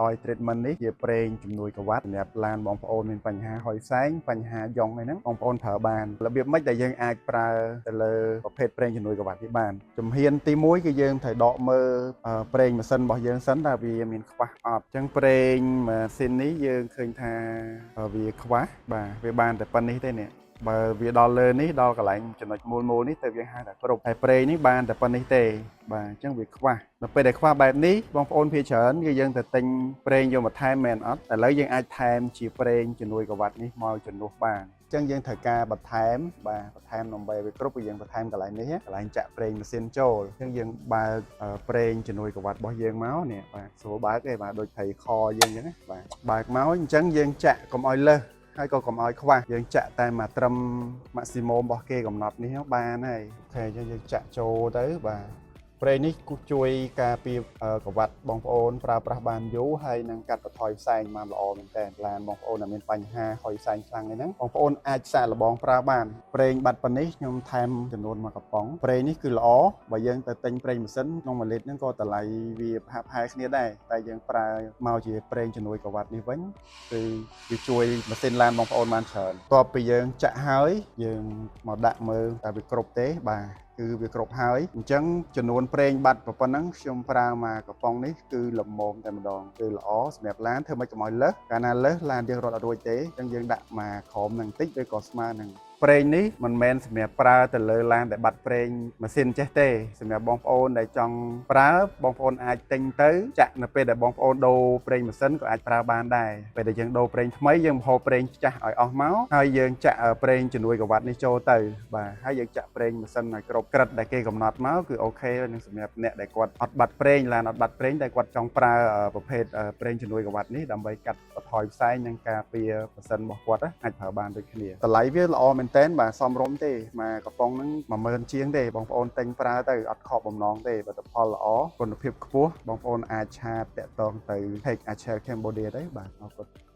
Oil Treatment នេះជាប្រេងជំនួយក្រវ៉ាត់សម្រាប់ឡានបងប្អូនមានបញ្ហាហុយផ្សែងបញ្ហាយ៉ងអីហ្នឹងបងប្អូនប្រើបានរបៀបម៉េចដែលយើងអាចប្រើទៅលើប្រភេទប្រេងជំនួយក្រវ៉ាត់នេះបានជំហានទី1គឺយើងត្រូវដកមើលប្រេងម៉ាស៊ីនរបស់យើងសិនតើវាមានខ្វះអត់អញ្ចឹងប្រេងម៉ាស៊ីននេះយើងឃើញថាវាខ្វះបាទវាបានតែប៉ុណ្្នេះទេនេះបើវាដល់លើនេះដល់កន្លែងចំណុចមូលមូលនេះទៅយើងហៅថាគ្រប់តែប្រេងនេះបានតែប៉ុណ្្នេះទេបាទអញ្ចឹងវាខ្វះដល់ពេលដែលខ្វះបែបនេះបងប្អូនភាគច្រើនគឺយើងទៅទិញប្រេងយកមកថែមមែនអត់ឥឡូវយើងអាចថែមជាប្រេងជំនួយក្រវ៉ាត់នេះមកជំនួសបានអញ្ចឹងយើងត្រូវការបន្ថែមបាទបន្ថែមដើម្បីវាគ្រប់គឺយើងបន្ថែមកន្លែងនេះកន្លែងចាក់ប្រេងម៉ាស៊ីនចូលអញ្ចឹងយើងបើកប្រេងជំនួយក្រវ៉ាត់របស់យើងមកនេះបាទស្រួលបើកទេបាទដូចត្រីខយើងអញ្ចឹងណាបាទបើកមកអញ្ចឹងយើងចាក់កុំឲ្យលើសហើយក៏កុំឲ្យខ្វះយើងចាក់តែមកត្រឹម maximum របស់គេកំណត់នេះបានហើយ OK អញ្ចឹងយើងចាក់ចូលទៅបាទប្រេងនេះគូជួយការពារក្រវ៉ាត់បងប្អូនប្រើប្រាស់បានយូរហើយនឹងកាត់បន្ថយផ្សែងបានល្អមែនតើឡានបងប្អូនដែលមានបញ្ហាហុយផ្សែងខ្លាំងអីហ្នឹងបងប្អូនអាចសាកល្បងប្រើបានប្រេងបាត់ប៉ុណ្នេះខ្ញុំថែមចំនួនមួយកំប៉ុងប្រេងនេះគឺល្អបើយើងទៅទិញប្រេងម៉ាស៊ីនក្នុង1លីត្រហ្នឹងក៏តម្លៃវាហាក់ប្រហែលគ្នាដែរតែយើងប្រើមកជាប្រេងជំនួយក្រវ៉ាត់នេះវិញគឺវាជួយម៉ាស៊ីនឡានបងប្អូនបានច្រើនតបពីយើងចាក់ហើយយើងមកដាក់មើលតើវាគ្រប់ទេបាទគឺវាគ្រប់ហើយអញ្ចឹងចំនួនប្រេងបាត់ប៉ុណ្ណឹងខ្ញុំប្រើមកកំប៉ុងនេះគឺល្មមតែម្ដងគឺល្អសម្រាប់ឡានធ្វើម៉េចកុំឲ្យលើសកាលណាលើសឡានយើងរត់អត់រួចទេអញ្ចឹងយើងដាក់មកក្រោមនឹងតិចឬក៏ស្មើនឹងប្រេងនេះមិនមែនសម្រាប់ប្រើទៅលើឡានដែលបាត់ប្រេងម៉ាស៊ីនចេះទេសម្រាប់បងប្អូនដែលចង់ប្រើបងប្អូនអាចទិញទៅចាក់នៅពេលដែលបងប្អូនដូរប្រេងម៉ាស៊ីនក៏អាចប្រើបានដែរពេលដែលយើងដូរប្រេងថ្មីយើងបង្ហូរប្រេងចាស់ឲ្យអស់មកហើយយើងចាក់ប្រេងជំនួយក្រវ៉ាត់នេះចូលទៅបាទហើយយើងចាក់ប្រេងម៉ាស៊ីនឲ្យគ្រប់ក្រិតដែលគេកំណត់មកគឺ OK នឹងសម្រាប់អ្នកដែលគាត់អត់បាត់ប្រេងឡានអត់បាត់ប្រេងតែគាត់ចង់ប្រើប្រភេទប្រេងជំនួយក្រវ៉ាត់នេះដើម្បីកាត់បន្ថយផ្សែងនិងការពារម៉ាស៊ីនរបស់គាត់អាចប្រើបានដូចគ្នាតម្លៃវាល្អមែនតើបាទសមរម្យទេមកកំប៉ុងហ្នឹង10000ជាងទេបងប្អូនទិញប្រើទៅអត់ខកបំណងទេផលិតផលល្អគុណភាពខ្ពស់បងប្អូនអាច chat តាក់ទងទៅ Page Achel Cambodia ទៅបាទអរគុណ។